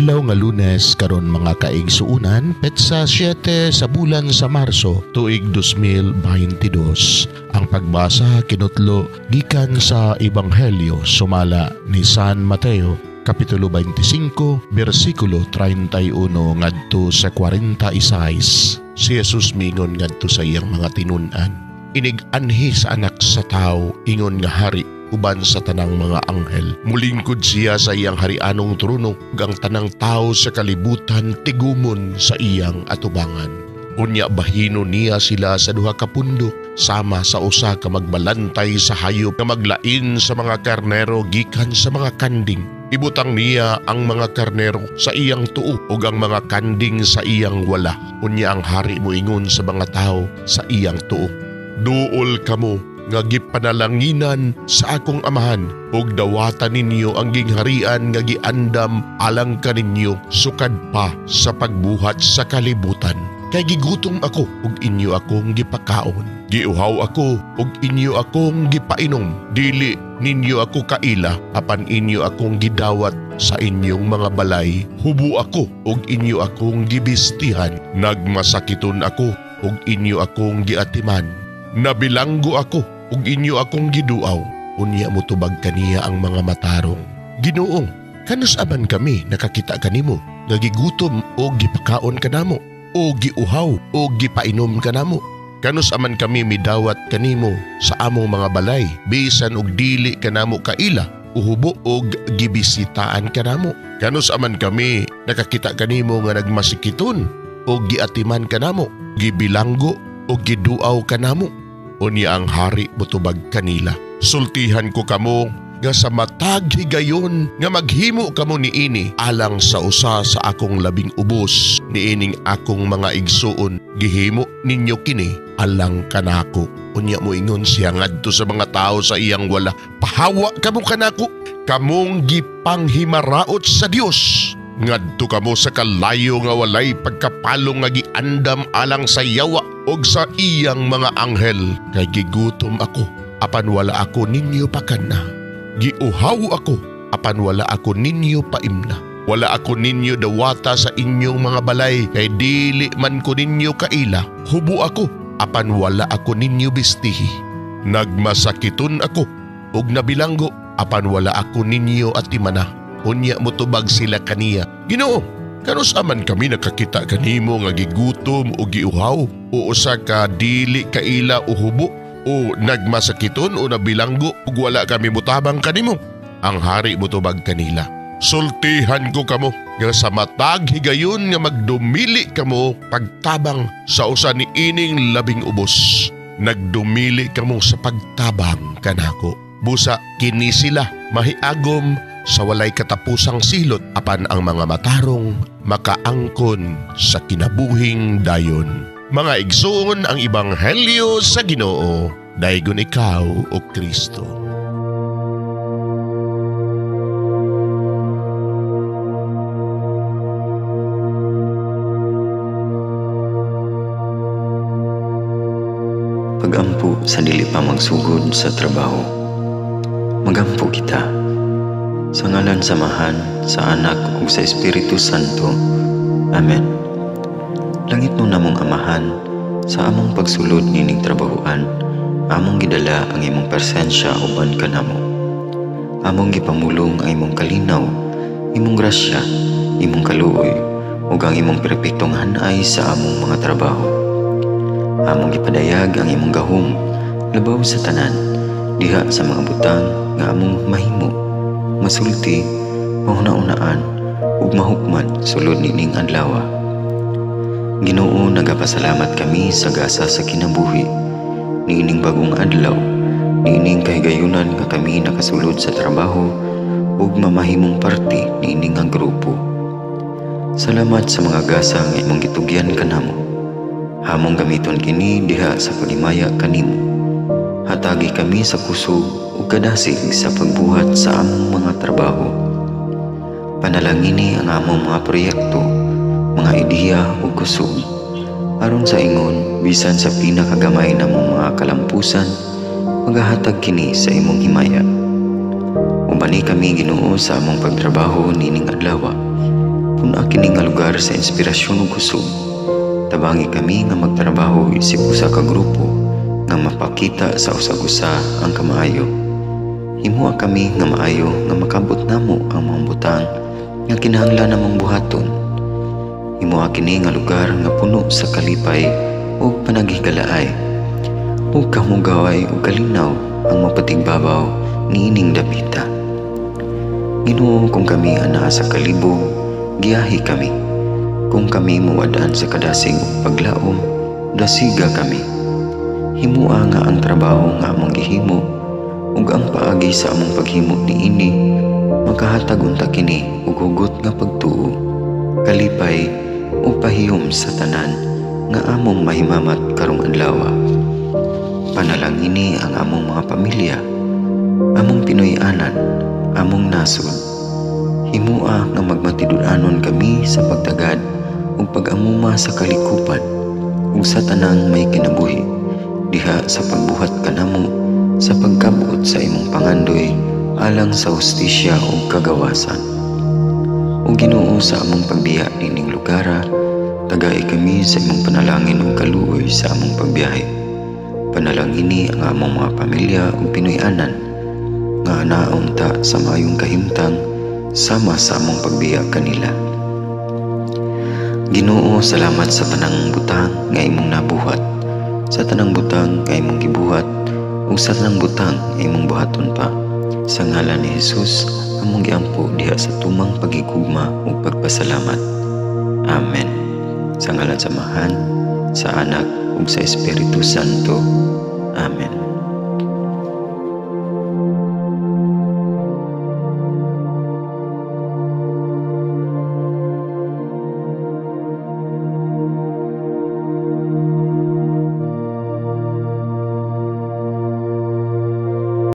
Adlaw nga Lunes karon mga kaigsuonan, petsa 7 sa bulan sa Marso, tuig 2022. Ang pagbasa kinutlo gikan sa Ebanghelyo sumala ni San Mateo, Kapitulo 25, versikulo 31 ngadto sa 46. Si Jesus mingon ngadto sa iyang mga tinun-an, inig-anhi sa anak sa tao ingon nga hari uban sa tanang mga anghel. Mulingkod siya sa iyang harianong trono, ug ang tanang tao sa kalibutan tigumon sa iyang atubangan. Unya bahino niya sila sa duha ka pundo, sama sa usa ka magbalantay sa hayop nga maglain sa mga karnero gikan sa mga kanding. Ibutang niya ang mga karnero sa iyang tuo ug ang mga kanding sa iyang wala. Unya ang hari moingon sa mga tao sa iyang tuo, duol kamo nga gipanalanginan sa akong amahan, ug dawatan ninyo ang gingharian nga giandam alang kaninyo sukad pa sa pagbuhat sa kalibutan. Kay gigutom ako ug inyo akong gipakaon, giuhaw ako ug inyo akong gipainom, dili ninyo ako kaila apan inyo akong gidawat sa inyong mga balay, hubo ako ug inyo akong gibistihan, nagmasakiton ako ug inyo akong giatiman, nabilanggo ako ug inyo akong giduaw. Unya motubag kaniya ang mga matarong, Ginoo, kanus aman kami nakakita kanimo nga gigutom o gipakaon kanamo, o giuhaw o gipainom kanamo? Kanus aman kami midawat kanimo sa among mga balay, bisan og dili kanamo kaila, uhubo og gibisitaan kanamo? Kanus aman kami nakakita kanimo nga nagmasikiton o giatiman kanamo, gibilanggo o giduaw kanamo? Unya ang hari motubag kanila, sultihan ko kamo nga sa matag higayon nga maghimo kamo niini alang sa usa sa akong labing ubos niining akong mga igsuon, gihimo ninyo kini alang kanako. Unya moingon siya ngadto sa mga tao sa iyang wala, pahawa kamo kanako, kamong gipanghimaraot sa Dios. Ngadto kamo sa kalayo nga walay pagkapalong nga giandam alang sa yawa og sa iyang mga anghel. Kay gigutom ako apan wala ako ninyo pakana, giuhaw ako apan wala ako ninyo paimna, wala ako ninyo dawata sa inyong mga balay, kay dili man ko ninyo kaila, hubo ako apan wala ako ninyo bistihi, nagmasakiton ako ug nabilanggo apan wala ako ninyo atimana. Unya motubag sila kaniya, Ginoo, kanus aman kami nakakita kanimo nga gigutom o giuhaw o usa ka dili kaila o hubo o nagmasakiton o nabilanggo ug wala kami mutabang kanimo? Ang hari motubag kanila, sultihan ko kamo nga sa matag higayon nga magdumili kamo pagtabang sa usa ni ining labing ubos, nagdumili kamo sa pagtabang kanako. Busa kini sila mahiagom sa walay katapusang silot, apan ang mga matarong makaangkon sa kinabuhing dayon. Mga igsoon, ang ebanghelyo sa Ginoo, daygon ikaw o Kristo. Pagampo sa dili pa magsugod sa trabaho. Magampo kita. Sa ngalan sa Amahan, sa Anak ug sa Espiritu Santo. Amen. Langit no namong Amahan, sa among pagsulod nining trabahoan, among gidala ang imong presensya uban kanamo. Among gipamulong ang imong kalinaw, imong grasya, imong kaluoy, ug ang imong perpektong hanay sa among mga trabaho. Among gipadayag ang imong gahom labaw sa tanan, diha sa mga butang nga among mahimo, masulti, mahuna-unaan, ug mahukman sulod nining adlaw. Ginoo, nagapasalamat kami sa gasa sa kinabuhi niining bagong adlaw, niining kahigayunan nga kami nakasulod sa trabaho ug mamahimong parte niining nga grupo. Salamat sa mga gasa nga imong gitugyan kanamo. Hamong gamiton kini diha sa paghimaya kanimo. Hatagi kami sa kusog ug kadasig sa pagbuhat sa among mga trabaho. Panalangini ang among mga proyekto, mga ideya ug kusog, aron sa ingon bisan sa pinakagamay namong mga kalampusan, magahatag kini sa imong himaya. Ubani kami, Ginoo, sa among pagtrabaho nining adlaw. Pun-a kini nga lugar sa inspirasyon ug kusog. Tabangi kami nga magtrabaho isip usa ka grupo nga mapakita sa usag-usa ang kamaayo. Himoa kami nga maayo nga makabot namo ang mga butang nga kinahanglan namong buhaton. Himoa kini nga lugar nga puno sa kalipay ug panaghigalaay, ug kamugaway ug kalinaw ang mapatigbabaw niining dapita. Ginoo, kung kami anaa sa kalibog, giyahi kami. Kung kami muwad-an sa kadasig ug paglaom, dasiga kami. Himoa nga ang trabaho nga among gihimo ug ang paagi sa among paghimo niini makahatag unta kini og hugot nga pagtuo, kalipay ug pahiyom sa tanan nga among mahimamat karong adlaw. Panalangini ang among mga pamilya, among Pinoy-anan, among nasod. Himoa nga magmatinud-anon kami sa pagtagad ug pag-amuma sa kalikupan ug sa tanang may kinabuhi diha sa pagbuhat kanamo sa pagkabot sa imong pangandoy alang sa hustisya ug kagawasan. O Ginoo, sa among pagbiya nining lugara, tagai kami sa imong panalangin ug kaluoy sa among pagbiyahe. Panalangini ang among mga pamilya ug Pinoy-anan nga anaon ta sa maayong kahimtang sama sa among pagbiya kanila. Ginoo, salamat sa tanang butang nga imong nabuhat, sa tanang butang nga imong gibuhat, ug sa tanang butang nga imong buhaton pa. Sa ngalan ni Jesus, among giampo diha sa tumang pagigugma ug pagpasalamat. Amen. Sa ngalan sa Amahan, sa Anak ug sa Espiritu Santo. Amen.